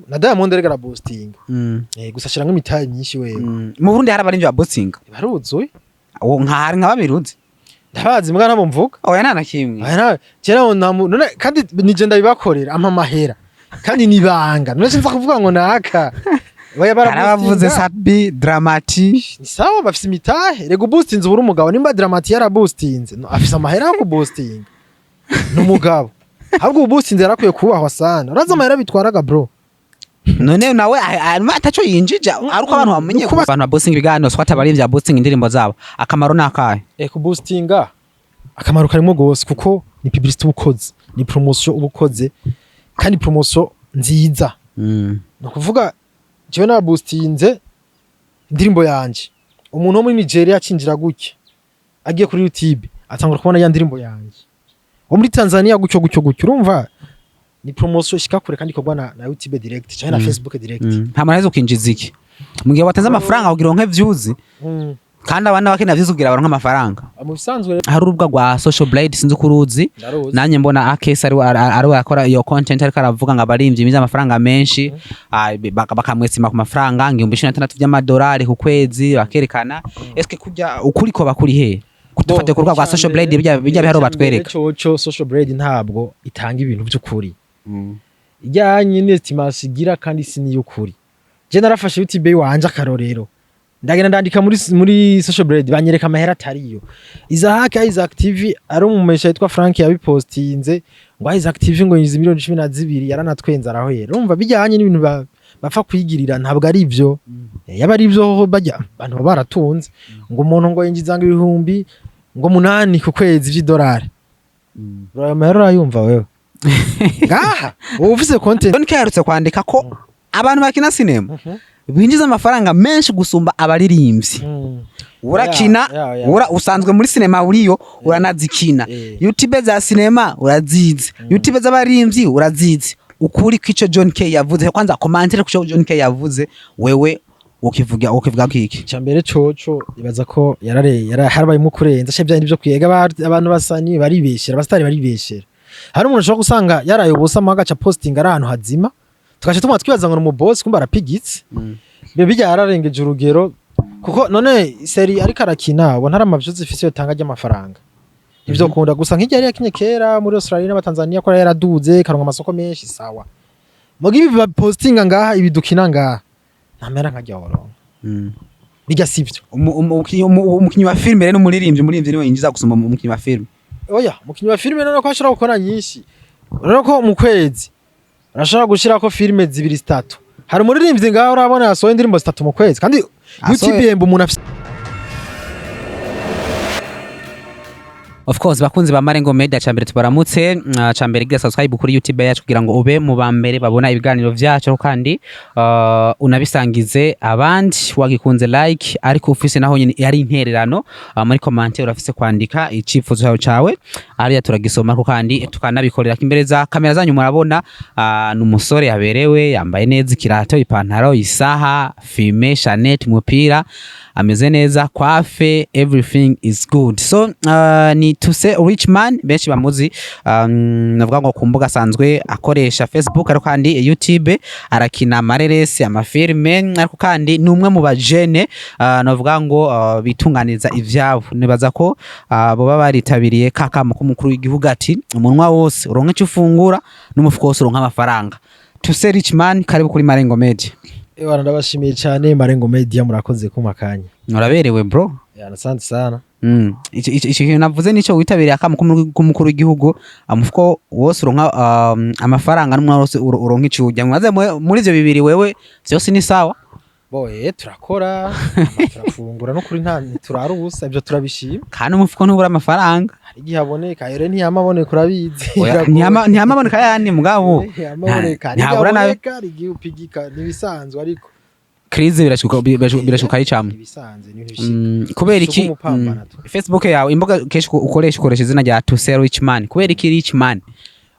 Na Diamond rega araboostinga. Gusa ashiramwo imitahe myinshi wewe. Mu Burundi hari abarimvyi ba boosting? Baruzuye. Uwo nka hari nka babiri uzi? Ndabazi, mbwa nabo mvuga. Oya, nta na kimwe. Aya nawe kera none kandi nije ndabibakorera, ampa amahera kandi nibanga, none sinza kuvuga ngo naka. Oya. Hari abavuze Baraboostinga. Sat-B, Drama-T. Ni sawa, bafise imitahe rega. Uboostinze ubura umugabo. Nimba Drama-T yaraboostinze, no, afise amahera yo kuboostinga, ni umugabo. Ahubwo uboostinze yarakwiye kubahwa sana. Urazi amahera bitwaraga, bro? None nawe ataco yinjija, ariko abantu bamenye abantu ba boosting ibiganiro, swat abarimvyi ba boosting indirimbo zabo, akamaro ni akahe? Kuboostinga akamaro karimo gose, kuko ni publicity uba ukoze, ni promotion uba ukoze, kandi promotion nziza. Ni ukuvuga jewe naboostinze indirimbo yanje, umuntu wo muri Nigeria acinjira gutya agiye kuri YouTube atangura kubona ya ndirimbo yanje, wo muri Tanzania gutyo gutyo gutyo. Urumva ni promotion ishika kure kandi ikorwa na YouTube direct canke na Facebook direct. Nta muntu ukinjiza iki mu gihe watanze amafaranga kugira uronke views? Kandi abana bakenera views kugira baronke amafaranga. Mu bisanzwe rero. Hari urubuga rwa Social Blade, sinzi uko uruzi. Ndaruzi. Nanjye mbona akesi ari we akora iyo content, ariko aravuga ngo abarimvyi binjiza amafaranga menshi, bakamwesima ku mafaranga ngo 16,000 vy'amadolari ku kwezi, bakerekana. Eske kurya ukuri ko bakuri he? Dufate ku rubuga rwa Social Blade, bijya biharuro batwereka. Coco, Social Blade ntabwo itanga ibintu by'ukuri ijyanye n'estimation igira, kandi si n'iy'ukuri. Je narafashe YouTube wanje akarorero, ndagenda ndandika muri Social Blade, banyereka amahera atariyo. Isaac Isaac TV, ari umumesha yitwa Frank yabipostinze ngo Isaac TV ngo yize miliyoni 12, yaranatwenza arahera. Urumva bijyanye n'ibintu bapfa kwigirira, ntabwo ari ivyo. Yaba ari ivyo bajya abantu baba baratunze. Ngo umuntu ngo yinjiza ngo 8000 ku kwezi vy'idolari. Ayo mahera urayumva wewe ngaha uba ufise content? Don aherutse kwandika ko abantu bakina sinema binjiza amafaranga menshi gusumba abaririmbyi. Urakina, Ya. ura usanzwe muri sinema uriyo, uranazikina. YouTube za sinema urazizi, YouTube z'abaririmbyi urazizi. Ukuri kw'ico John K yavuze, kwanza commentaire kuco John K yavuze, wewe ukivuga kiki? Icambere coco, ibaza ko yarare yara harabayemo kurenza she byandi byo kwiga. Abantu basani baribeshera, abastari baribeshera. Hari umuntu ushobora gusanga yaraye ubusa agaca posting ari ahantu hazima, tugaca tuma twibaza ngo ni umuboss, kumbe arapigitse. Bibe bijya yararengeje urugero, kuko none série ariko arakina ubona hari amavyuzi ifise yotanga ry'amafaranga, ivyo kunda gusa nk'iryo yari yakinye kera muri Australia n'Abatanzania, ko yari yaraduze karonka amasoko menshi. Sawa, muga ibi bapostinga ngaha, ibi dukina ngaha, ntamera nkajya woronka. Bijya sivyo. Umukinyi wa filime rero n'umuririmbyi, umuririmbyi niwe yinjiza gusumba umukinyi wa filime? Oya, umukinyi wa filime none ko ashobora gukora nyinshi, urabona ko mu kwezi arashobora gushirako filime zibiri, zitatu. Hari umuririmbyi ngaho urabona yasohoye indirimbo zitatu mu kwezi kandi YouTube yemba umuntu afise Of course, bakunzi ba Marengo Media, cambere tubaramutse. Cambere gira subscribe kuri YouTube yacu kugira ngo ube mu ba mbere babona ibiganiro vyacu, kandi unabisangize abandi. Wagikunze, like, ariko ufise naho nyine yari intererano, muri commentaire urafise kwandika icifuzo cyawe ariya turagisoma ko kandi tukanabikorera imbere za kamera zanyu. Murabona ni umusore yaberewe, yambaye neza, ikirato, ipantaro, isaha, fime, chaînette, umupira, ameze neza, coiffe, everything is good. So ni Tuse Rich Man, benshi bamuzi, navuga ngo ku mbuga asanzwe akoresha Facebook, ariko kandi YouTube arakina amareresi, amafilme, ariko kandi ni umwe mu bajene, navuga ngo bitunganiza ivyabo. Nibaza ko boba baritabiriye kakamo k'umukuru w'igihugu ati umunwa wose uronka icyo ufungura n'umufuko wose uronka amafaranga. Tuse Rich Man, karibu kuri Marengo Media. Ewana, ndabashimiye cyane Marengo Media, murakoze kuma kanya. Uraberewe, bro. Ya, asante sana. Ico kintu navuze nico witabiriye akamo k'umukuru w'igihugu, umufuko wose uronka amafaranga n'umunwa wose uronka ico urya. Mwaze muri ivyo bibiri wewe vyose ni sawa? Boye turakora hama turafungura, no kuri nta ntiturara ubusa, ibyo turabishima. Kandi umufuko ntubura amafaranga. Hari igihe aboneka rero, ntiyama aboneka, urabizi. Oya, Biragoye. ntiyama aboneka yandi mugabo. Ntiyama aboneka. Hari igihe Ntabura nayo. aboneka, hari igihe upigika, ntibisanzwe ariko. Crise birashuka yicamwe. Ibisanzwe ni ibintu bishika. Kubera iki? Suko umupambana tu. Facebook yawe, imbuga kenshi ukoresha izina rya Tuse Rich Man. Kubera iki Rich Man?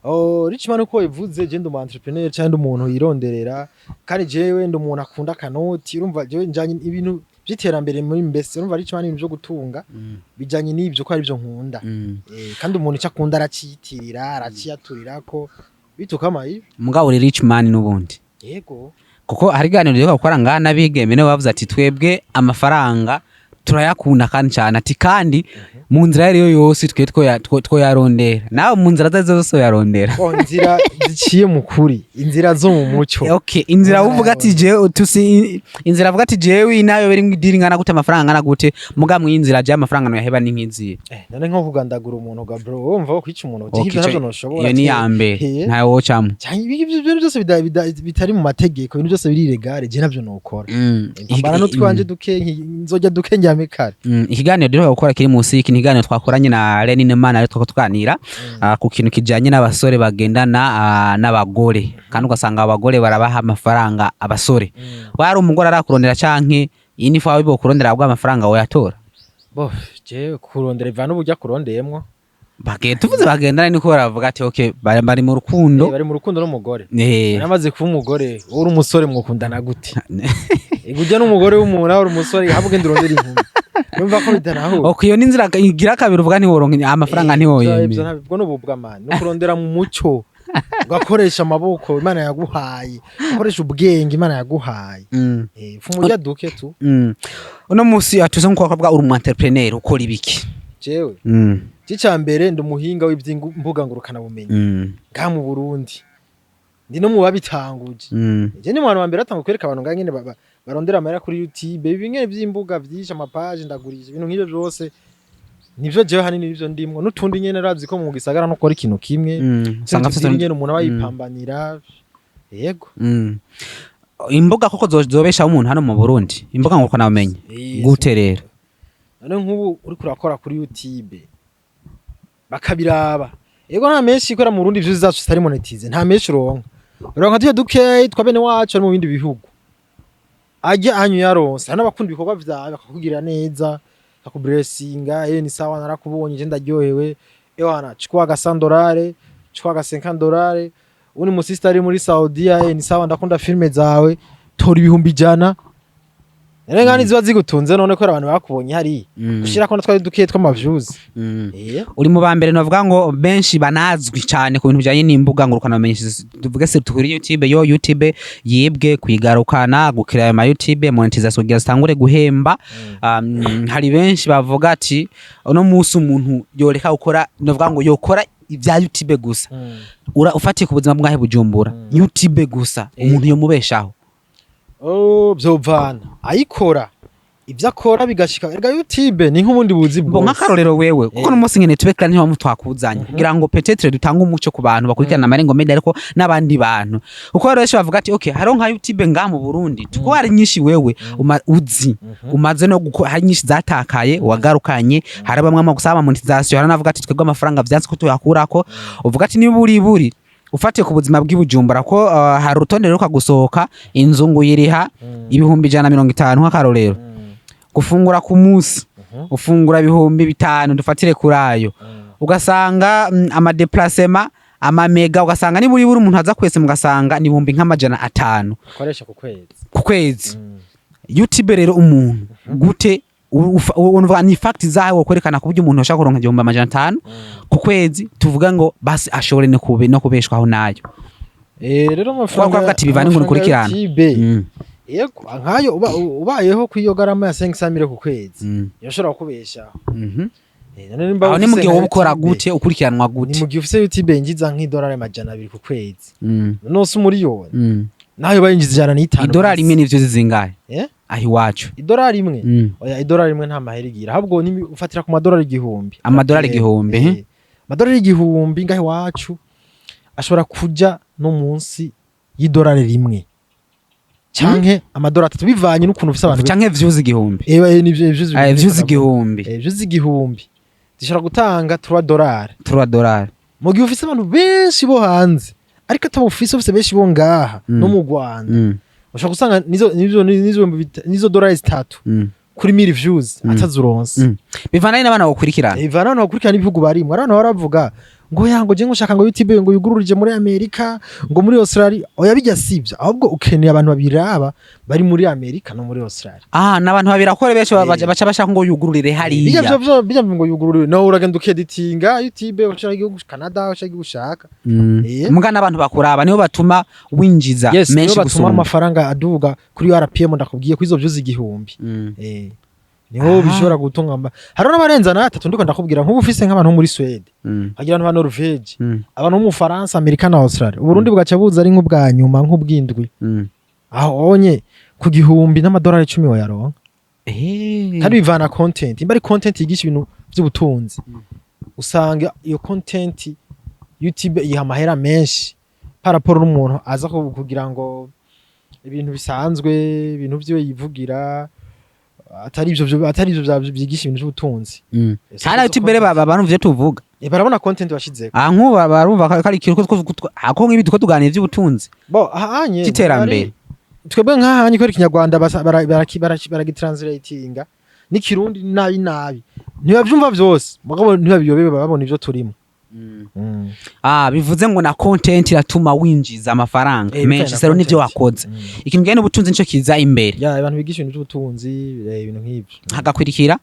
Oh, Rich Man uko bivuze, je ndi umu entrepreneur cyangwa ndi umuntu yironderera, kandi jewe ndi umuntu akunda akanoti. Urumva jewe njanye ibintu by'iterambere muri mbese, urumva Rich Man ibintu byo gutunga bijanye n'ibyo, ko ari byo nkunda. Kandi umuntu icyo akunda araciyitirira, araciyaturirako bituka kama hivi. Mugabo uri Rich Man n'ubundi. Yego. Kuko hari iganiro ryo gukora ngaha n'abigeme, nibo bavuze ati: "Twebwe amafaranga turayakunda kandi cyane", ati kandi mu nzira iyo ariyo yose twe twoyarondera, nawe mu nzira zose zose uyarondera. Oh, inzira ziciye mu kuri, inzira zo mu muco. Okay, inzira uvuga ati jewe tusi, inzira avuga ati jewe nayo biri mu idiri ngana gute, amafaranga ngana gute, muga mu inzira je amafaranga no yaheba ni nk'izi. None nko kugandagura umuntu ga bro, wumva ko kwica umuntu, Okay, ivyo navyo noshobora. Iyo ni ya mbere. Ntayo wocamwo. Cyangwa ibi ibyo byose bitari mu mategeko, ibintu byose biri illégale, je navyo nokora. Mbana n'utwanje duke, nzojya duke njyame kare. Ikiganiro rero gukora kiri munsi y'iki ni ikiganiro twakoranye na Lenine Mana, rero twako tuganira ku kintu kijanye n'abasore bagendana n'abagore, kandi ugasanga abagore barabaha amafaranga abasore. Wari umugore arakurondera canke iyi ni fawe bo kurondera bwa amafaranga woyatora? Bo je kurondera ivana n'uburyo akurondeyemwo. Bagenda tuvuze bagendana, niko baravuga ati okay, bari mu rukundo. Bari mu rukundo n'umugore. Namaze kuba umugore, wowe uri umusore mwokundana gute? Ujya n'umugore w'umuntu, nawe uri umusore, ahubwo ugenda urondera inkumi, numva ko bitanahura. Okay, iyo ni inzira igira kabiri uvuga ntiworonka amafaranga, ntiwoyemera. Ivyo ntabwo n'ububwa man, no kurondera mu muco, ugakoresha amaboko Imana yaguhaye, ugakoresha ubwenge Imana yaguhaye. Fuma urya duke tu. Uno musi atuze nko kuvuga uri umu entrepreneur, ukora ibiki? Jewe icya mbere ndi umuhinga w'iby'imbuga ngurukanabumenyi ngaha mu Burundi, ndi no mu babitanguje. Je ni mu bantu ba mbere batanga kwereka abantu ngaha nyene barondera amahera kuri YouTube, ibi nyene by'imbuga vyinshi, amapages ndagurisha, ibintu nk'ivyo byose nivyo jewe hanini nivyo ndimwo, n'utundi nyene urazi ko mu gisagara no gukora ikintu kimwe. Usanga afite nyene umuntu aba yipambanira, yego. Imbuga koko zobeshaho umuntu hano mu Burundi, imbuga ngurukanabumenyi? Gute rero? None nk'ubu uriko urakora kuri YouTube bakabiraba, yego nta menshi ikora mu Burundi, views zacu zitari monétisées nta menshi uronka, uronka tuye dukeyi twa bene wacu ari mu bindi bihugu ajya anyu yaronse. Hari n'abakunda ibikorwa vyawe bakakugirira neza, bakakublessinga: "Eh, ni sawa, narakubonye, je ndaryohewe, ewana chukua aga 100 dolari, chukua aga 50 dolari." Uni musista ari muri Saudiya: "Eh, ni sawa, ndakunda filme zawe, tora 100,000." None ziba zigutunze none ko abantu bakubonye hariya gushirako natwari dukeyi tw'ama views. Uri mu ba mbere navuga ngo benshi banazwi cyane ku bintu bijyanye n'imbuga ngurukanabumenyi, tuvuge se kuri YouTube. Yo YouTube yibwe, kuyigarukana, gukira ayo ma YouTube monetization kugira zitangure guhemba, hari benshi bavuga ati uno munsi umuntu yoreka gukora, navuga ngo yokora ibya YouTube gusa. Ura ufatiye ku buzima bwahe Bujumbura, YouTube gusa, umuntu yomubeshaho? Oh, vyovana ayikora ivyo akora bigashika. Erega YouTube ni nk'ubundi buzi Mbo bwose. Nk'akarorero wewe, kuko no munsi nyene tube kandi niho twakuzanye kugira ngo peut-être dutange umuco ku bantu bakurikirana Amarengo Media, ariko n'abandi bantu, kuko rero benshi bavuga ati okay, hariho nka YouTube ngaha mu Burundi tuko hari nyinshi, wewe uzi umaze no gukora, hari nyinshi zatakaye wagarukanye, hari bamwe mu gusaba monetization, hari navuga ati twebwe amafaranga vyanse ko tuyakurako. Uvuga ati niba uri buri ufatiye ku buzima bw'i Bujumbura, ko hari urutonde ruheruka gusohoka, inzu ngo uyiriha 150,000 nk'akarorero, gufungura ku munsi ufungura 5000, dufatire kuri ayo, ugasanga ama déplacement, ama méga, ugasanga niba uri buri umuntu aza kwese, mugasanga ni 500,000 akoresha ku kwezi. Ku kwezi. YouTube rero umuntu gute uvuga ni fact zawe wokwerekana ku buryo umuntu ashobora kuronka 500,000 ku kwezi, tuvuga ngo basi ashobore no kubeshwaho nayo? Rero amafaranga Kuvuga ati bivana inkuru amafaranga ya ukurikirana. YouTube, yego, nkayo ubayeho kuri iyo garama ya 500 ku kwezi, yoshobora kubeshaho. None nimba Aho ni mu ufise gihe nka wowe ukora YouTube, gute, ukurikiranwa ni gute? mu gihe ufise YouTube yinjiza nk'idolari 200 ku kwezi, nose umuriyoni nayo bayinjiza 105. Idolari imwe nivyo zizingahe? Eh? Aho iwacu. Idolari imwe? Oya, idolari imwe nta mahera igira, ahubwo ufatira ku madolari 1000. Amadolari 1000, Amadolari 1000 ngaho iwacu ashobora kuja no munsi y'idolari rimwe canke amadolari 3, bivanye n'ukuntu ufise abantu. Canke views 1000? Nivyo views. Views 1000. Views 1000 zishobora gutanga 3 dolari. 3 dolari. Mu gihe ufise abantu benshi bo hanze, ariko ataba ufise benshi bo ngaha no mu Rwanda, ushobora gusanga nizo dolari 3 kuri mille views atazuronse. Bivana n'abana bakurikirana. Ivana abantu bakurikirana ibihugu barimwo, hari abantu baravuga Ngo ya, ngo je ngo ushaka ngo YouTube ngo yugururije muri Amerika, ngo muri Australia. Oya, bijya sivyo, ahubwo ukeneye abantu babiraba bari muri Amerika no muri Australia. Ah, n'abantu babirakore benshi baca bashaka ngo yugururire Bijya hariya. Vyo bijya ngo yugururire, no uragenda ukeditinga YouTube ushaka igihugu Canada, ushaka igihugu ushaka. Muga n'abantu bakuraba nibo batuma winjiza Yes, niyo menshi batuma gusumba. amafaranga aduga kuri RPM. Ndakubwiye ko izo vyuzi 1000 niho bishobora gutunga hariho n'abarenza n'atatu. Ndiko ndakubwira nk'ubu ufise nk'abantu bo muri Swede, hagira abantu ba Norvege, abantu bo mu Faransa, Amerika na Australia. Uburundi bugaca buza ari nk'ubwa nyuma, nk'ubwindwi. Aho onye ku 1000 n'amadolari 10 wayaronka. Kandi bivana content. Imba ari content yigisha ibintu by'ubutunzi, usanga iyo content YouTube iha amahera menshi par rapport n'umuntu aza kugira ngo ibintu bisanzwe, ibintu vyiwe yivugira, atari ivyo atari ivyo vyigisha ibintu by'ubutunzi. Hari YouTube rero barumva ivyo tuvuga. Barabona content washizeko. Ah, nkuba barumva ko ari ikintu ko nk'ibi tuko tuganira ivy'ubutunzi Bo ahanye cy'iterambere. Twebwe nk'ahanye kubera Ikinyarwanda baragitranslatinga n'iKirundi nabi nabi, ntibavyumva vyose, mugabo ntibabiyobewe, babona ivyo turimo. Ah, bivuze ngo na content iratuma winjiza amafaranga menshi Bivanye na sero n'ivyo content. wakoze. Ikintu kijyanye n'ubutunzi nico kiza imbere. Ya, abantu bigisha ibintu by'ubutunzi, ibintu nk'ivyo. Hagakurikira,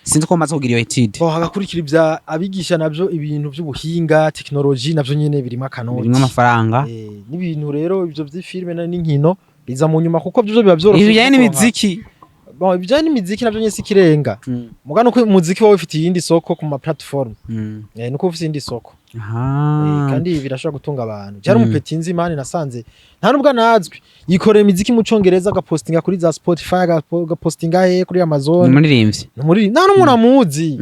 sinzi ko umaze kugira iyo étude. Bo hagakurikira ibya abigisha navyo ibintu by'ubuhinga, technology, navyo nyene birimo akanoti. Birimo amafaranga. N'ibintu rero ivyo vy'ifilme n'inkino biza mu nyuma, kuko byo biba vyoroshe. Ibijyanye kuronka. n'imiziki. Bon, ibijyanye n'imiziki navyo nyene si ikirenga, muga nuko umuziki wowe ufite iyindi soko ku ma platform. Nuko ufite iyindi soko. Kandi birashobora gutunga abantu. Cyari umupeti nzi mani nasanze nta nubwo anazwi, yikorera imiziki mu Congereza, agapostinga kuri za Spotify, agapostinga he kuri Amazon. Umuririmbyi. Muri nta n'umuntu amuzi,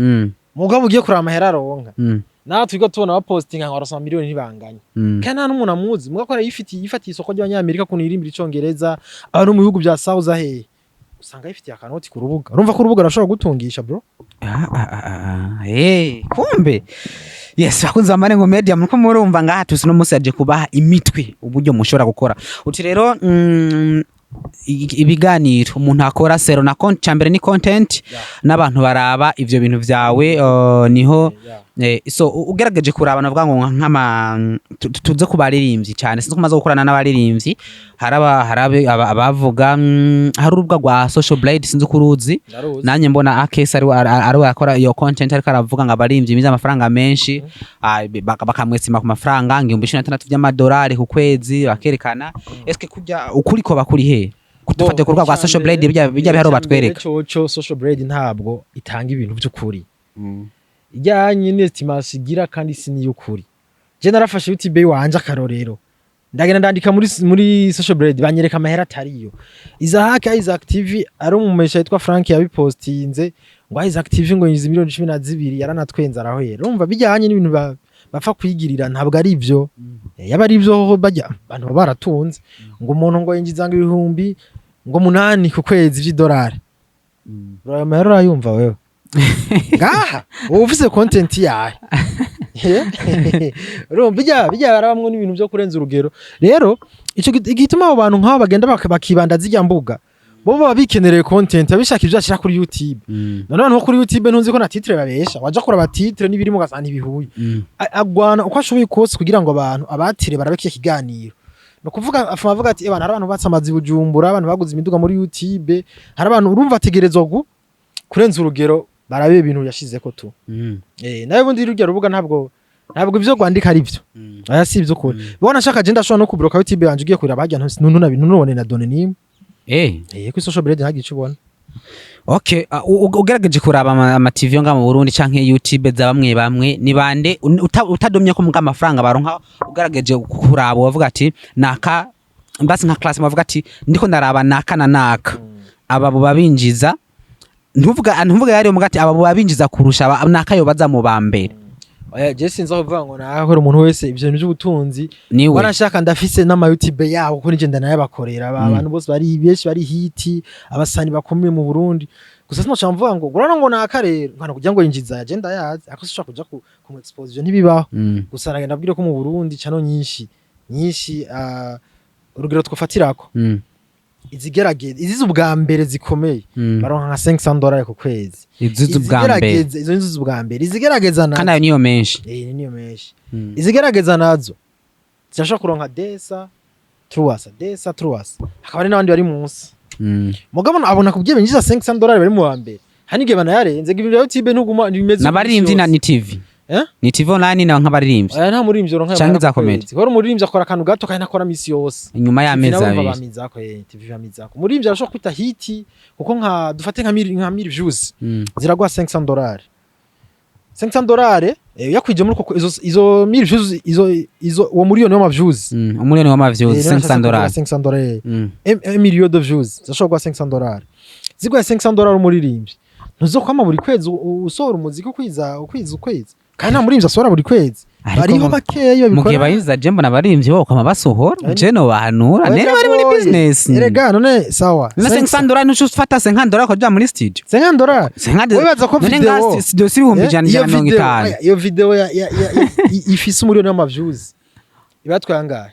mugabo ugiye kuraba amahera aronka, natwe twiga tubona bapostinga ngo arasoma miliyoni ntibanganye, kandi nta n'umuntu amuzi, mugabo ko yifitiye yifatiye isoko ry'Abanyamerika ukuntu yirimbira Icongereza, abantu mu bihugu bya South hehe, usanga yifitiye akanoti ku rubuga. Urumva ko urubuga rurashobora gutungisha, bro. Ah, ah, ah, ah. Kumbe yes, bakunze Amarengo Media, muriko murumva ngaha tusi no munsi yaje kubaha imitwe uburyo mushobora gukora. Uti rero ibiganiro umuntu akora sero na cambere ni content n'abantu baraba ivyo bintu vyawe, niho so ugerageje kuraba navuga ngo nk'ama tuze ku baririmbyi cyane, sinzi ko umaze gukorana n'abaririmbyi, haraba harabe abavuga hari urubuga rwa Social Blade, sinzi ko uruzi. Ndaruzi. Nanjye mbona akesi ari akora iyo content, ariko aravuga ngo abaririmbyi binjiza amafaranga menshi, bakamwesima ku mafaranga 16,000 by'amadolari ku kwezi, bakerekana. Eske kurya ukuri ko bakuri he dufate ku rubuga rwa Social Blade, bijya biharo batwereka? Coco, Social Blade ntabwo itanga ibintu by'ukuri ijyanye n'estimation igira, kandi si n'iy'ukuri. Je narafashe YouTube wanje akarorero, ndagenda ndandika muri Social Blade, banyereka amahera atariyo. Isaac Isaac TV, ari umumesha yitwa Frank yabipostinze ngo Isaac TV ngo yize miliyoni 12, yaranatwenza arahera. Urumva bijyanye n'ibintu bapfa kwigirira, ntabwo ari ivyo. Yaba ari ivyo ho bajya abantu baba baratunze. Ngo umuntu ngo yinjiza ngo 8000 ku kwezi vy'idolari. Ayo mahera urayumva wewe ngaha uba ufise content yahe? Urumva bijya barabamwo n'ibintu byo kurenza urugero. Rero ico igituma abo bantu nk'abo bagenda bakibanda zirya mbuga, bo baba bikenereye content, babishaka ivyo bashira kuri YouTube. None abantu bo kuri YouTube ntunzi ko na titre babesha, waja kuraba titre n'ibirimo ugasanga ntibihuye. Agwana uko ashoboye kose kugira ngo abantu abatire barabe kiya kiganiro. No kuvuga afuma avuga ati: "Ebana, hari abantu batse amazu i Bujumbura, abantu baguze imiduga muri YouTube, hari abantu." Urumva ategerezwa kurenza urugero barabe ibintu yashizeko tu. Nawe bundi rurya rubuga ntabwo ivyo rwandika ari byo. Aya si ivyo kure. Bona shaka je ndashobora no kubloka YouTube yanje, ugiye kuraba harya ntunubone na done nimwe. Kuri Social Blade ntagice ico ubona. Okay, ugerageje kuraba ama TV yo ngaha mu Burundi canke YouTube za bamwe bamwe, ni bande utadomye ko muga amafaranga baronka, ugerageje kuraba wavuga ati naka mbasi nka class, bavuga ati ndiko ndaraba naka na naka, aba bo babinjiza, ntuvuga yari muga ati aba bo babinjiza kurusha naka yo baza mu ba mbere. Oya, je sinzi aho kuvuga ngo nakora umuntu wese ivyo bintu by'ubutunzi. Niwe. Wanashaka ndafise n'ama YouTube yabo, kuko nije ndanayabakorera. Abantu bose bari benshi bari hiti, abasani bakomeye mu Burundi. Gusa sinoca mvuga ngo urabona ngo naka rero nkana kugira ngo yinjiza agenda yazi, ariko sinshobora kuja ku expose, ivyo ntibibaho. Gusa nagenda abwira ko mu Burundi channel nyinshi nyinshi, urugero twafatirako Izigerageza, izize ubwa mbere zikomeye, baronka nka $500 ku kwezi. Izize ubwa mbere? Izigerageza, izo nizo ubwa mbere. Izigerageza nazo, Kandi ayo niyo menshi. Eh, niyo menshi. Izigerageza nazo zirashobora kuronka 200, 300, 200, 300, hakaba hari n'abandi bari munsi. Mugabo abona kubwiye binjiza $500 bari mu wa mbere, hari n'igihe banayarenze. Ibintu bya YouTube ntuguma ntibimeze. N'abaririmbyi na ni TV? Eh? Ni TV online na nk'abaririmbyi? Aya, nta muririmbyi uronka Canke ayo za mahera ku comedy. kwezi. Kubera umuririmbyi akora akantu gato kandi akora misi yose. Inyuma y'amezi TV nabo 2. Bamizako, TV bamizako. Umuririmbyi arashobora kwita hit, kuko nka dufate nka 1000 views ziraguha $500. $500, yakwije muri uko izo 1000 views, izo uwo miliyoni w'ama views. Umuriyoni w'ama views, $500. $500. Un million de views zashobora guha $500. Ziguha $500 umuririmbyi, ntuzokwama buri kwezi usohora umuziki ukwiza ukwiza ukwezi, kandi nta muririmbyi asohora buri kwezi. Ariko Bariho bakeya mu gihe babikora. bayinjiza, je mbona abaririmbyi bo kwama basohora. Je no bahanura Oya, nere bari muri biragoye. business. Erega none sawa. Na $500 ntuco ufata $500 ukaja muri studio. $500. 50. Wibaza ko None video nga studio si ibihumbi ijana, iyo ijana na mirongo video itanu. Oya, iyo video ifise umuriyoni w'ama views ibatwaye angahe?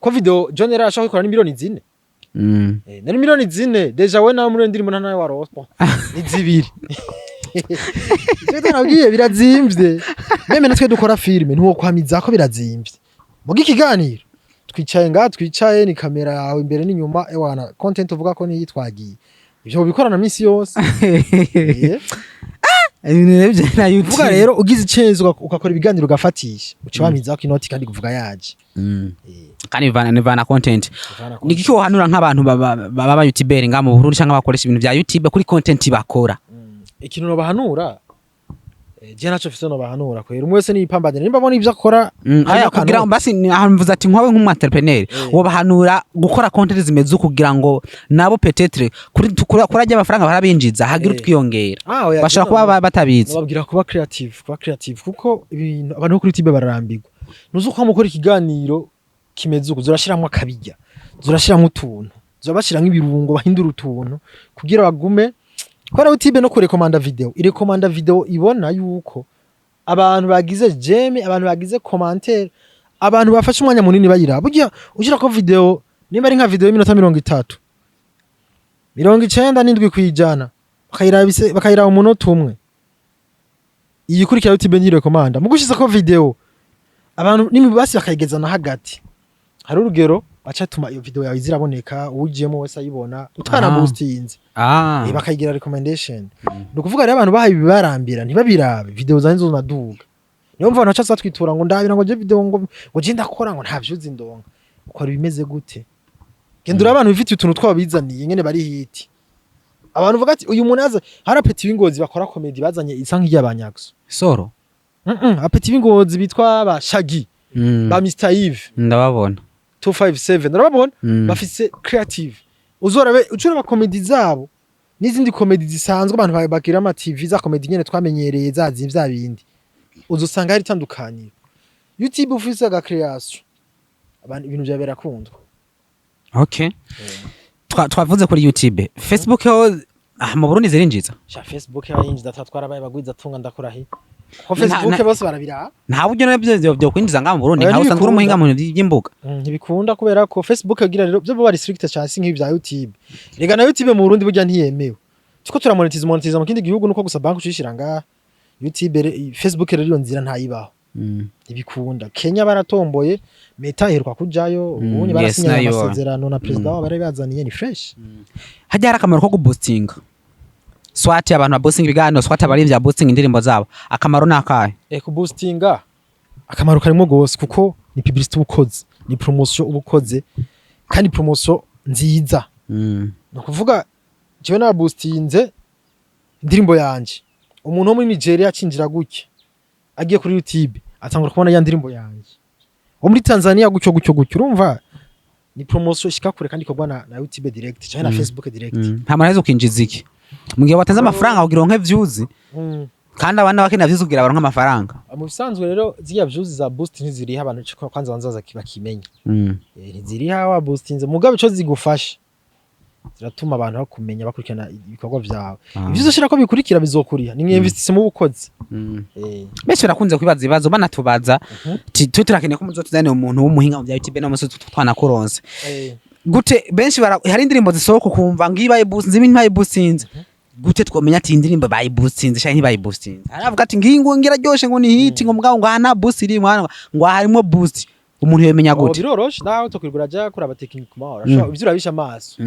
Ko video John yari ashaka gukora ni miliyoni 4. Nari miliyoni 4 déjà, we nawe muri iyo ndirimbo nta nawe waroswa ni 2. Ivyo nabwiye birazimvye. Même natwe dukora filime ntiwokwamiza ko birazimvye. Muga ikiganiro twicaye ngaha, twicaye ni kamera yawe imbere n'inyuma, ewana, content uvuga ko niyi twagiye, ivyo bikorana minsi yose. Ibintu rero na YouTube. Vuga rero, ugize icenzo ugakora ibiganiro ugafatisha, uca wamizako inoti kandi kuvuga yaje. Kandi bivana content. Bivana. Ni iki wohanura nk'abantu baba YouTuber nga mu Burundi cyangwa bakoresha ibintu bya YouTube kuri content bakora? Ikintu nobahanura, je naco mfise nobahanura kwera, umwe wese niyipambanire nimba abona ivyo akora harimo Aya kugira akanoti. Basi ahantu mvuze ati nkwawe nk'umu entrepreneur, wobahanura gukora content zimeze uku kugira ngo nabo peut-être kuri ajya amafaranga barabinjiza hagira utwiyongera? Ah, oya, Bashobora je kuba batabizi. Nababwira kuba creative, kuba creative, kuko ibintu abantu bo kuri YouTube bararambirwa. Nuzi ko mukora ikiganiro kimeze uku, zurashiramwo akabirya, zurashiramwo utuntu, zurabashiramwo ibirungo, bahindura utuntu kugira bagume. Kubera YouTube no kurekomanda video, irekomanda video ibona yuko abantu bagize j'aime, abantu bagize commentaire, abantu bafashe umwanya munini bayiraba. Burya ushira ko video, nimba ari nka video y'iminota 30, 97% bakayiraba bakayiraba umunota umwe. Iyi ikurikira YouTube ntirekomanda. Mu gushiza ko video abantu nimibasi bakayigeza na hagati, hari urugero baca tuma iyo video yawe iziraboneka, uwujiyemo wese ayibona utana boostinze. Bakayigira recommendation. Ni ukuvuga rero abantu bahaye ibibarambira ntibabirabe, video zanjye zonaduga. Niyo mpamvu abantu baca batwitura ngo ndabira ngo je video ngo je ndakora ngo nta views ndonka. Ukora ibimeze gute? Genda urabe abantu bifitiye utuntu twabo bizaniye nyene bari hit. Abantu bavuga ati uyu muntu aza hari apeti w'ingozi bakora comedy bazanye isa nk'iry'abanyagso. Soro. Apeti b'ingozi bitwa ba Shaggy, ba Mr Yves. Ndababona. 257 urababona? Bafise creative, uzorabe ucuraba comedy zabo n'izindi comedy zisanzwe abantu bagira ama TV, za comedy nyene twamenyereye zazi vya bindi, uzosanga hari itandukaniro. YouTube ufise aga creation, abantu ibintu byawe birakundwa. Okay, twavuze kuri YouTube. Facebook ho, mu Burundi zirinjiza? Sha, Facebook yayinjiza, tatwarabaye bagwiza tunga, ndakurahi ko Na- Facebook bose barabira. Nta buryo nabyo byo kwinjiza ngaha mu Burundi? Oya, Nkaho usanzwe uri ntibikunda. umuhinga mu bintu by'imbuga. Ntibikunda kubera ko Facebook agira rero byo bari strict cyane, si nk'ibi bya YouTube. Rega na YouTube mu Burundi burya ntiyemewe, tuko turamonetiza, monetiza mu kindi gihugu nuko gusa banki ucishira ngaha. YouTube Facebook rero iyo nzira ntayibaho. Ntibikunda. Kenya baratomboye, Meta iheruka kujayo ubundi, barasinyanye nayo. amasezerano na perezida wabo, bari bazaniye ni fresh. Hajya hari akamaro ko guboostinga, soit abantu baboostinga ibiganiro, soit abaririmbyi baboostinga indirimbo zabo, akamaro ni akahe? Kuboostinga akamaro karimo gose, kuko ni publicity uba ukoze, ni promotion uba ukoze, kandi promotion nziza. Ni ukuvuga jewe naboostinze indirimbo yanje, umuntu wo muri Nigeria acinjira gutya agiye kuri YouTube atangura kubona ya ndirimbo yanje, wo muri Tanzania gutyo gutyo gutyo. Urumva ni promotion ishika kure kandi ikorwa na YouTube direct cyangwa na Facebook direct. Nta muntu aheza ukinjiza iki mu gihe watanze amafaranga kugira uronke views? Kandi abana bakenera views kugira baronke amafaranga. Mu bisanzwe rero ziriya views za boost ntiziriha abantu, ico kwanza banza baza bakimenya. Ntiziriha wa boostinze, mugabo ico zigufasha, ziratuma abantu bakumenya, bakurikirana ibikorwa vyawe. Ivyo uzoshira ko bikurikira bizokuriha, ni investissement mu bukozi. Benshi barakunze kwibaza ibibazo banatubaza ti twe turakeneye ko muzotuzanira umuntu w'umuhinga mu bya YouTube no musozi twanakuronse. Gute benshi hari indirimbo zisohoka ukumva ngiyi bayiboostinze, ibindi ntibayiboostinze. Gute twomenya ati iyi ndirimbo bayiboostinze canke ntibayiboostinze? Aravuga ati ngiyi ngo ngiraryoshe, ngo ni hit, ngo mugabo ngo aha nta boost iri mwana, ngo aha harimwo boost. Umuntu yomenya Oh, gute? Biroroshe, nawe utokwirwa uraja kuraba techniquement, urashobora ivyo urabisha amaso.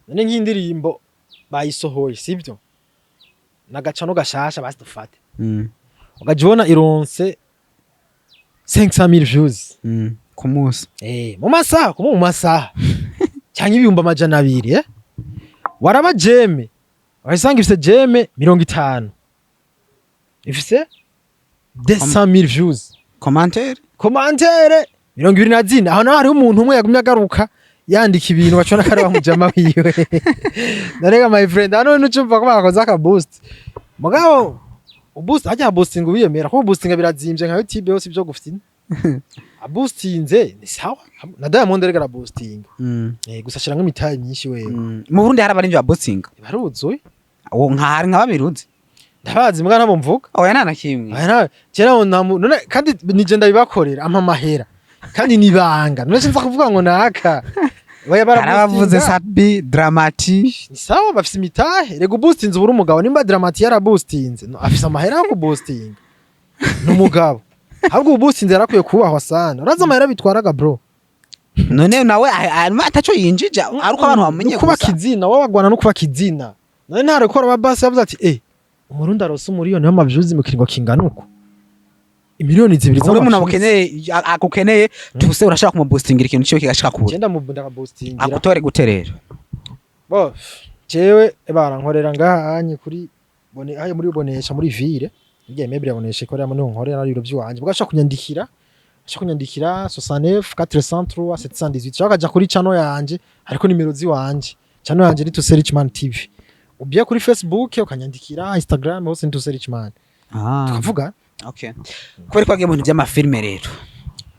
None nk'indirimbo bayisohoye, sivyo, nagacano gashasha basi dufate, ugaja ubona ironse 500,000 views Ku munsi. Mu masaha kuma, mu masaha cyangwa 200,000, eh? Waraba j'aime, wahisanga ifise j'aime 50, ifise 200,000 views. Commentaire? Commentaire 24. Aho naho hariho umuntu umwe yagumye agaruka yandika ibintu, bacona ko ari wa mujama wiwe. Narega my friend, hano nucumva ko bakoze aka boost, mugabo uboost hajya boosting ubiyemera ko boosting birazimvye nka YouTube yose ibyo gufite aboostinze ni sawa. Na Diamond rega araboosting. Gusa ashiramwo imitahe myinshi wewe. Mu Burundi hari abarimvyi ba boosting? Baruzuye. Uwo nka hari nka babiri uzi? Ndabazi mbwa ntabo mvuga. Oya, nta na kimwe. Aya kera none kandi nije ndabibakorera, ampa amahera kandi nibanga, none sinza kuvuga ngo naka. Oya. Hari abavuze Baraboostinga. Sadbi, Dramati. Ni sawa, bafise imitahe rega. Uboostinze ubura umugabo. Nimba Dramati yaraboostinze, no, afise amahera yo kuboostinga, ni umugabo. Ahubwo uboostinze yarakwiye kubahwa sana. Urazi amahera bitwaraga, bro? None nawe ataco yinjija ari uko abantu bamenye Kubaka gusa. Izina wowe wagwana no kubaka izina. None ntarekora aba basi yavuze ati umurundi arose umuriyoni w'amavyuzi mu kiringo kingana uko, imiliyoni 2. Uri umuntu agukeneye, agukeneye tuse, urashaka kumuboostingira ikintu ciwe kigashika kure. Genda mu ndakaboostingira. Agutore gute rero? Bo jewe barankorera ngaha anye kuri bone ayo muri bonesha muri ville, irya immeuble ya bonesha ikoreramo, niho nkorera ibiro by'iwanje. Bwo ashaka kunyandikira, ashaka kunyandikira 69 403 718, cyangwa akaja kuri channel yanje, hariko nimero ziwanje. Channel yanje ni Tuse Richman TV. Ubiye kuri Facebook ukanyandikira, Instagram hose ni Tuse Richman. Tukavuga. Okay, kubera ko wagiye mu bintu vy'amafilme rero.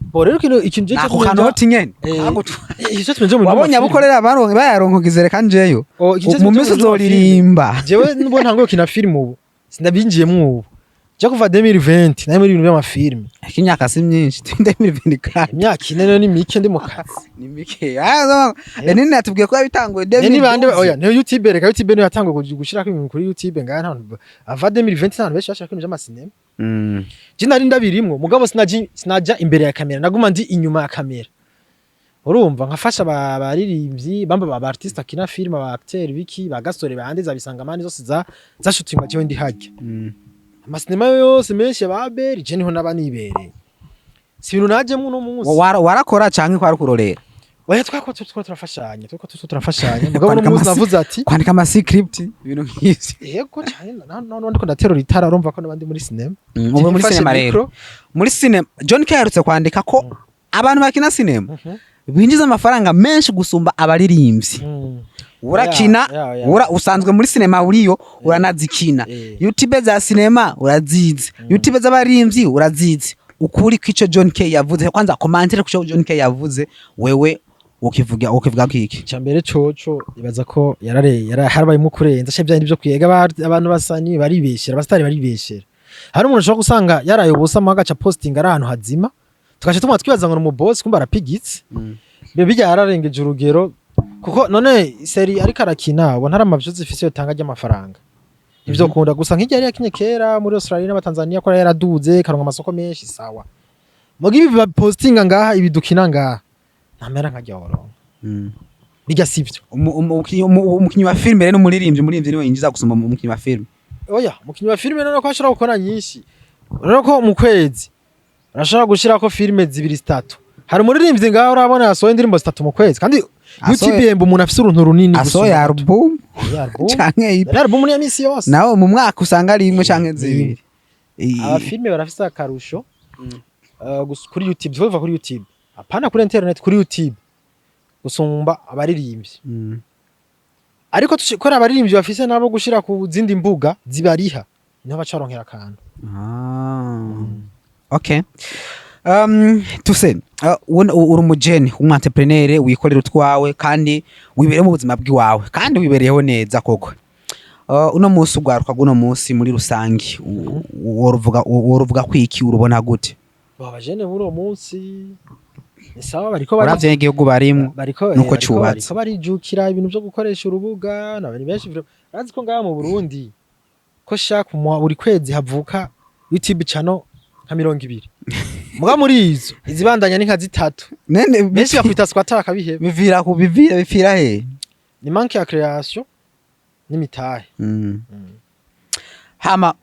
Bo rero ikintu je Nako kanoti nyene. Icyo tumenje mu Wabonye abukorera baronke bayaronkogize, reka njeyo. Mu minsi uzoririmba. Jewe nubwo ntanguye gukina film ubu, sindabinjiyemwo ubu. Je kuva 2020 nari muri ibintu by'amafilme. Ariko imyaka si myinshi, twinde 2024. Imyaka 4 rero ni mike ndi mu kazi. Ni mike. Ah, Lenine yatubwiye ko yabitanguye. Ni bande? Oya, niyo YouTube, reka YouTube niyo yatanguye gushirako ibintu kuri YouTube ngaha. Nta ava 2020 nta benshi bashaka ibintu by'amasinema. Je nari ndabirimwo, mugabo sinaja imbere ya kamera, naguma ndi inyuma ya kamera, urumva, nkafasha abaririmbyi bamba, ba artiste akina film, aba acteur biki, ba gasore bande za bisangamani zose za zashutingwa jewe ndi harya. Amasinema yose menshi ya ba Beri, je niho naba nibereye. Si ibintu najemwo uno munsi. Warakora canke kwari kurorera? Oya, twako twako turafashanya, twako turafashanya, mugabo uno Kwandika munsi navuze ati kwandika ama script, ibintu nk'ivyo. Yego cyane, na ndiko ndaterura itara, urumva ko nabandi muri cinema. Ubu muri Mfashe cinema rero micro. Muri cinema John Kay aherutse kwandika ko abantu bakina cinema binjiza amafaranga menshi gusumba abaririmbyi. Urakina, Ya. usanzwe muri cinema uriyo, uranazikina. YouTube za cinema urazizi, YouTube z'abaririmbyi urazizi. Ukuri kw'ico John Kay yavuze, kwanza commentaire kuco John Kay yavuze, wewe ukivuga kiki? Icambere coco ibaza ko yarare harabayemo kurenza she byandi byo kwiga. Abantu basani baribeshera, abastari baribeshera. Hari umuntu ushobora gusanga yaraye ubusa mu agaca posting ari ahantu hazima, tugaca tumwa twibaza ngo ni umu boss, kumbe arapigitse. Bibe bijya yararengeje urugero, kuko none série ariko arakina ubona hari amavyuzi ifise yotanga ry'amafaranga, ivyo kunda gusa nk'iryo yari yakinye kera muri Australia n'abatanzania, ko yari yaraduze karonka amasoko menshi. Sawa, muga ibi bapostinga ngaha, ibi dukina ngaha, ntamera nkajya woronka bijya, sivyo? Umukinyi wa filime rero n'umuririmbyi, umuririmbyi niwe yinjiza gusumba umukinyi wa filime? Oya, umukinyi wa filime none ko ashobora gukora nyinshi, urabona ko mu kwezi urashobora gushirako filime zibiri, zitatu. Hari umuririmbyi ngaho urabona yasohoye indirimbo zitatu mu kwezi, kandi YouTube yemba umuntu afise uruntu runini asohoye gusumba. Album. Oya, album. Canke EP. Yari album ni ya misi yose. Nawe mu mwaka usanga ari imwe canke zibiri. Abafilme barafise akarusho kuri YouTube, tuva kuri YouTube, apana kuri internet, kuri YouTube, gusumba abaririmbyi. Ariko kubera abaririmbyi bafise nabo gushira ku zindi mbuga zibariha, niho bacaronkera akantu. Ah. Okay. Tuse uri umujene umu entrepreneur wikorera utwawe kandi wibereye mu buzima bw'iwawe kandi wibereyeho neza koko. Uno munsi ugwaruka guno munsi muri rusangi woruvuga kwiki, urubona gute? Bo abajene muri uwo munsi Ni sawa, bariko bari Uravye n'igihugu barimwo bariko nuko cubatse. Bariko barijukira ibintu vyo gukoresha urubuga n'abantu benshi. Urazi ko ngaha mu Burundi ko shaka buri kwezi havuka YouTube channel nka 20, muga muri izo izibandanya ni nka zitatu. Nene Benshi bakwita squatter bakabiheba. Bivira ku bivira bipfira he? Ni manque ya création n'imitahe. Hama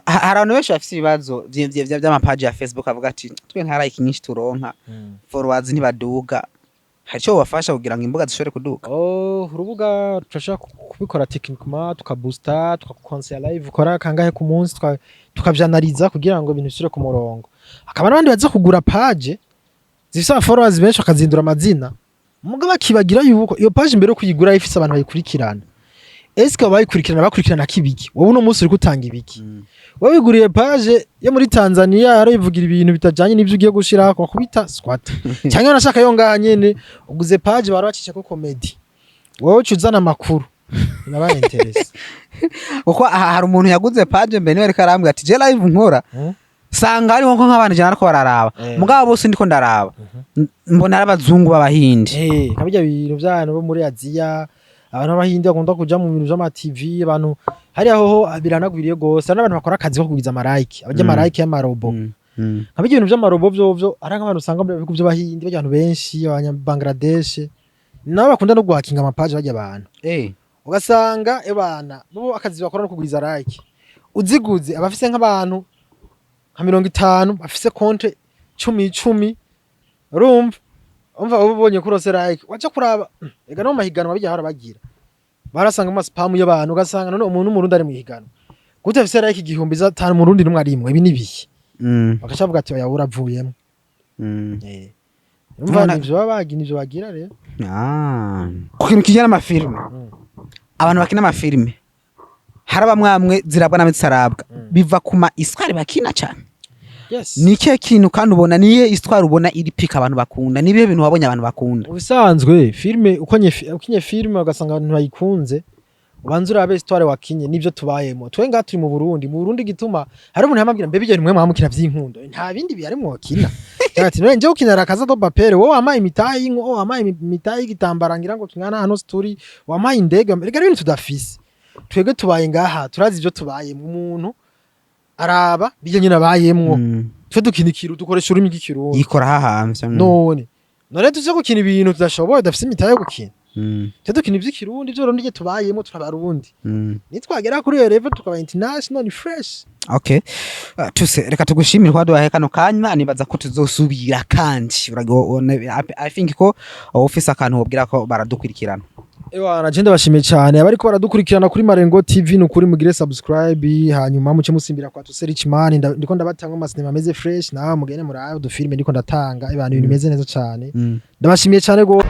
hari abantu benshi bafise ibibazo vy'amapaji ya Facebook, avuga ati twe nta like nyinshi turonka, followers ntibaduga. Hari ico bobafasha kugira ngo imbuga zishobore kuduga? Oh, urubuga turashobora kubikora techniquement, tukabusta, tukakonsera live ukora kangahe ku munsi, tukavyanaliza kugira ngo ibintu bisubire ku murongo. Hakaba n'abandi baza kugura page zifise aba followers benshi bakazindura amazina, muga bakibagira yuko iyo page mbere yo kuyigura ifise abantu bayikurikirana. Eske abo bayikurikirana bakurikirana kibiki? Wowe uno munsi uriko utanga ibiki? Wowe wiguriye page yo muri Tanzania yarayivugira ibintu bitajanye n'ivyo ugiye gushirako, bakubita squat, cyangwa unashaka yo ngaha nyene uguze page bara bacisha ko comedy, wowe uca uzana amakuru nabaye intéressé. Kuko aha hari umuntu yaguze page mbere, niwe ariko arambwira ati je live nkora sanga hariho nko nk'abantu 100 ariko bararaba, mugabo bose ndiko ndaraba mbona ari abazungu b'abahindi. Eh, nka bijya bintu by'abantu bo muri Aziya, abantu b'abahindi bakunda kuja mu bintu vy'ama TV, abantu hariya hoho biranagwiriye gose. Hari n'abantu bakora akazi ko kugwiza ama like, abarya ama like y'amarobo. Nka bijya ibintu vy'amarobo vyovyo, ari nk'abantu usanga mu bihugu vy'abahindi barya, abantu benshi abanya Bangladesh nabo bakunda no guhakinga amapaji barya abantu. Ugasanga ebana bo akazi bakora no kugwiza like, uziguze abafise nk'abantu nka 50 bafise konte cumi icumi, urumva umva uba ubonye ko urose like, waja kuraba ega no mu mahiganwa bijya hara bagira barasanga ama spam y'abantu, ugasanga none umuntu w'umurundi ari mu higanwa gute afise like 5000, murundi numwe arimwe? Ibi ni ibihe? Bagaca bavuga ati oya, uravuyemo. Urumva nivyo baba bagira, nivyo bagira rero. Ah. Ku kintu kijyana n'amafilime, abantu bakina amafilime hari abamwamwe zirabwa n'abitarabwa, biva ku ma histoire bakina cyane. Yes. Ni ikihe kintu kandi ubona, niye histoire ubona iri pika abantu bakunda? Ni ibihe bintu wabonye abantu bakunda? Mu bisanzwe filime, uko ukinye filime ugasanga abantu bayikunze, ubanza urabe histoire wakinye n'ivyo tubayemo. Twe ngaha turi mu Burundi, mu Burundi gituma hari umuntu yamabwira mbe bijya nimwe mwamukina vy'inkundo, nta bindi bihari mwokina. Ati none nje gukinira La Casa de Papel, wowe wampaye imitahe y'inko, wowe wampaye imitahe y'igitambara ngira ngo kingana hano turi, wampaye indege, rega ibintu tudafise. Twebwe tubaye ngaha, turazi ivyo tubayemo. Umuntu araba bijya nyine abayemwo. Twe dukina ikiru, dukoresha ururimi rw'ikirundi. Yikora hahamvye. None tuze gukina ibintu tudashoboye, tudafise imitahe yo gukina? Twe dukina ivy'ikirundi, ivyo rundi tubayemo, turabarundi. Nitwagera kuri iyo level tukaba international, ni fresh. Okay. Tuse reka tugushimire kwa duhaye kano kanya. Nibaza ko tuzosubira kandi. I think ko ufise akantu wobwira ko baradukurikirana. Ewana, je ndabashimiye cyane abariko baradukurikirana kuri Marengo TV. Ni ukuri mugire subscribe, hanyuma muce musimbira kwa Tuse Richman. Ndiko ndabatanga amasinema ameze fresh, nawe mugende murabe udufilme ndiko ndatanga, ibintu bimeze neza cyane. Ndabashimiye cyane gose.